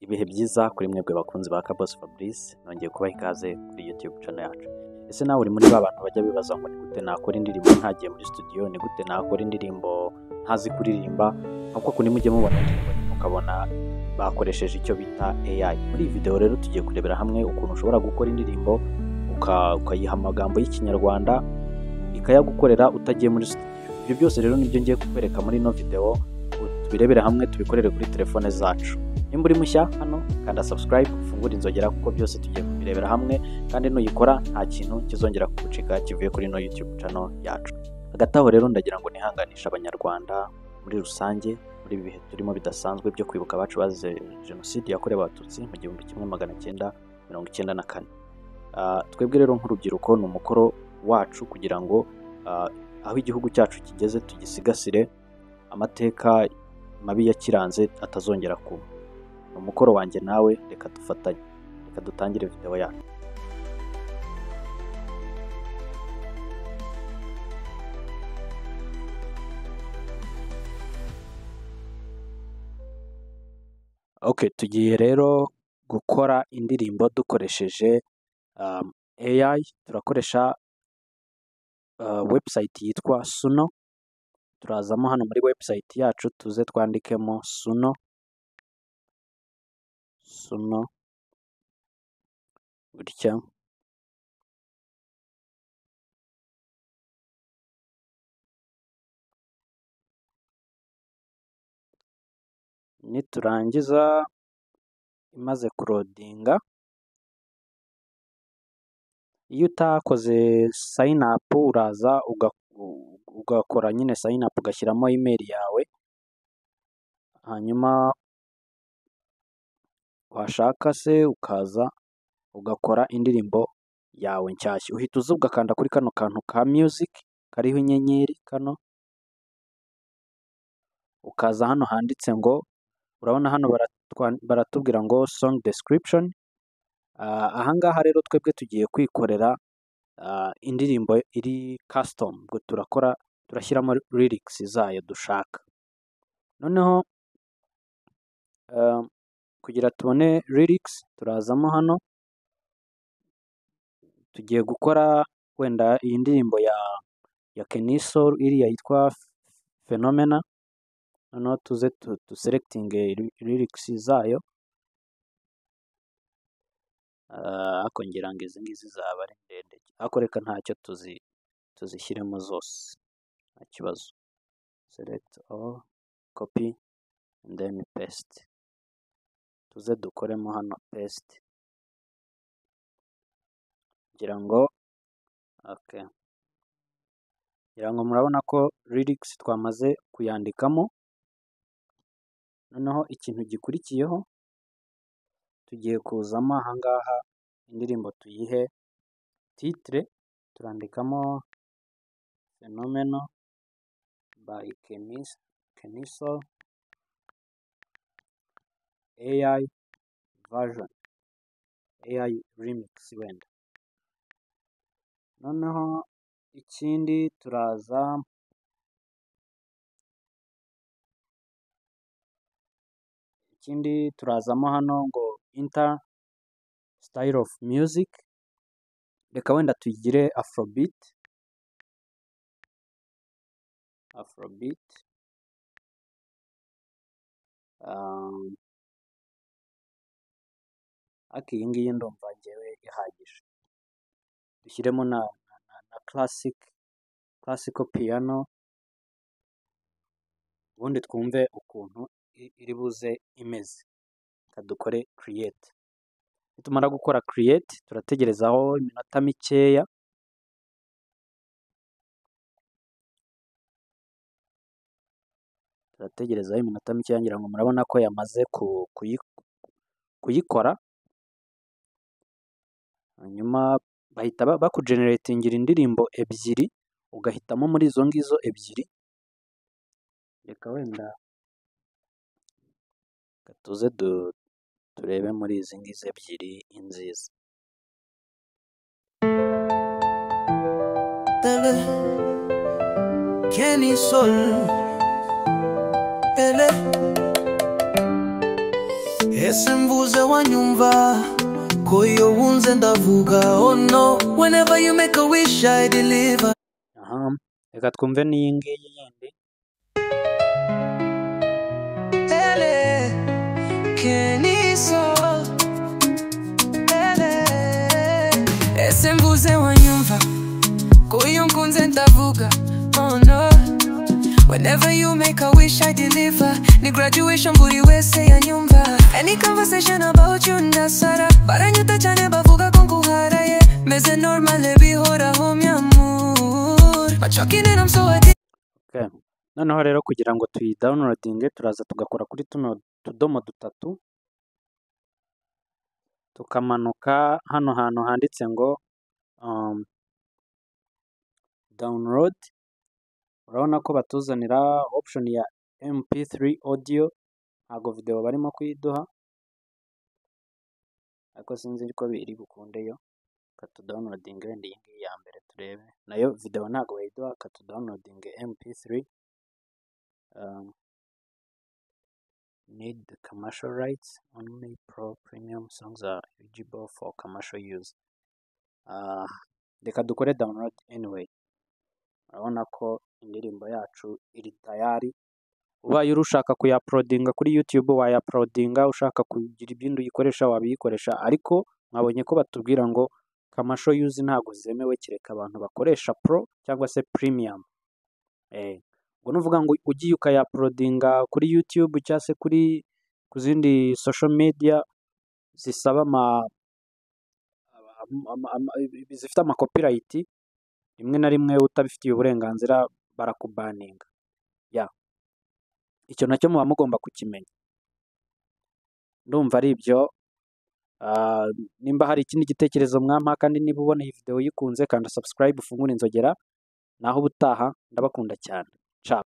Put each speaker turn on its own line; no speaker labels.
Ibihe byiza kuri mwebwe bakunzi ba Kaboss Fabrice, nongeye kubaha ikaze kuri YouTube channel yacu. Ese nawe uri muri ba bantu bajya bibaza ngo ni gute nakora indirimbo ntagiye muri studio, ni gute nakora indirimbo ntazi kuririmba? Nkuko kundi mujye mubona indirimbo mukabona bakoresheje icyo bita AI. Muri iyi video rero tugiye kurebera hamwe ukuntu ushobora gukora indirimbo ukayiha amagambo y'Ikinyarwanda ikayagukorera utagiye muri studio. Ibyo byose rero nibyo ngiye kukwereka muri ino video, tubirebere hamwe tubikorere kuri telefone zacu. Nimba uri mushya hano kanda subscribe ufungure inzogera kuko byose tugiye kubirebera hamwe, kandi nuyikora nta kintu kizongera kugucika kivuye kuri ino YouTube channel yacu. Hagati aho rero ndagira ngo nihanganishe Abanyarwanda muri rusange muri ibi bihe turimo bidasanzwe byo kwibuka abacu bazize Jenoside yakorewe Abatutsi mu 1994. Twebwe rero nk'urubyiruko ni umukoro wacu kugira ngo aho igihugu cyacu kigeze tugisigasire, amateka mabi yakiranze atazongera kuba. Ni umukoro wanjye nawe, reka dufatanye, reka dutangire video yacu. Okay, tugiye rero gukora indirimbo dukoresheje AI. Turakoresha website yitwa Suno. Turazamo hano muri website yacu tuze twandikemo Suno, Suno gutya. Niturangiza imaze kurodinga, iyo utakoze sign up uraza ugakora nyine sign up ugashyiramo email yawe, hanyuma washaka se ukaza ugakora indirimbo yawe nshyashya. Uhita uza ugakanda kuri kano kantu ka music kariho inyenyeri kano, ukaza hano handitse ngo, urabona hano baratubwira ngo song description. Ahangaha rero twebwe tugiye kwikorera indirimbo iri custom, ubwo turakora turashyiramo lyrics zayo dushaka. Noneho kugira tubone lyrics turazamo hano, tugiye gukora wenda iyi ndirimbo ya Kenny Sol iriya yitwa Phenomena. Noneho tuze duselectinge lyrics zayo, ariko ngira ngo izi ngizi zaba ari ndende, ariko reka ntacyo tuzishyiremo zose nta kibazo. Select all, copy and then paste. Tuze dukoremo hano paste, ngira ngo okay, ngira ngo murabona ko lyrics twamaze kuyandikamo. Noneho ikintu gikurikiyeho tugiye kuzamo ahangaha indirimbo tuyihe titre, turandikamo Phenomena by Kenny Sol AI version, AI remix wenda. Noneho ikindi turaza turazamo hano ngo enter style of music, reka wenda tuyigire afrobeat, afrobeat. Ariko iyi ngiyi ndumva njyewe ihagije. Dushyiremo na classical piano, ubundi twumve ukuntu iri buze imeze. Reka dukore create. Nitumara gukora create turategerezaho iminota mikeya. Turategerezaho iminota mikeya, ngira ngo murabona ko yamaze kuyikora. Hanyuma bahita bakugeneratingira indirimbo ebyiri, ugahitamo muri izo ngizo ebyiri. Reka wenda tuze turebe muri izi ngizi ebyiri inziza.
Kenny Sol, Ese mvuze wanyumva, ko iyo wunze ndavuga. Oh no, whenever you make a wish, I deliver.
Aha, reka twumve n'iyi ngiyi yindi.
Ele, Keniso. Ele.
Ese mvuze wanyumva, ko iyo nkunze ndavuga. Oh no, whenever you make a wish, I deliver. Ni graduation, buri wese yanyumva. Any conversation about you, ndasara. Baranyuta cyane, bavuga ko nkuharaye. Meze normal, bihoraho, mi amor. But talking and I'm so addicted.
Okay. Noneho rero kugira ngo tuyidownloadinge, turaza tugakora kuri tuno tudomo dutatu, tukamanuka hano hantu handitse ngo download. Urabona ko batuzanira option ya MP3 audio, ntabwo video barimo kuyiduha, ariko sinzi ko biri bukundeyo. Reka tudownloadinge wenda iyi ngiyi ya mbere turebe, nayo video ntabwo bayiduha. Reka tudownloadinge MP3. Need the commercial rights, only pro premium songs are eligible for commercial use. Reka dukore download anyway. Urabona ko indirimbo yacu iri tayari. Ubaye uri ushaka kuyauploadinga kuri YouTube wayauploadinga, ushaka kugira ibindi uyikoresha wabiyikoresha, ariko mwabonye ko batubwira ngo commercial use ntabwo zemewe, kereka abantu bakoresha pro cyangwa se premium. Ubwo ni ukuvuga ngo ugiye ukayauploadinga kuri YouTube cyangwa se kuri ku zindi social media zisaba zifite amacopyright, rimwe na rimwe utabifitiye uburenganzira barakubaninga. Ya, icyo nacyo muba mugomba kukimenya. Ndumva ari ibyo. Nimba hari ikindi gitekerezo mwampa, kandi niba ubona iyi video uyikunze, kanda subscribe, ufungure inzogera. Naho ubutaha, ndabakunda cyane, ciao.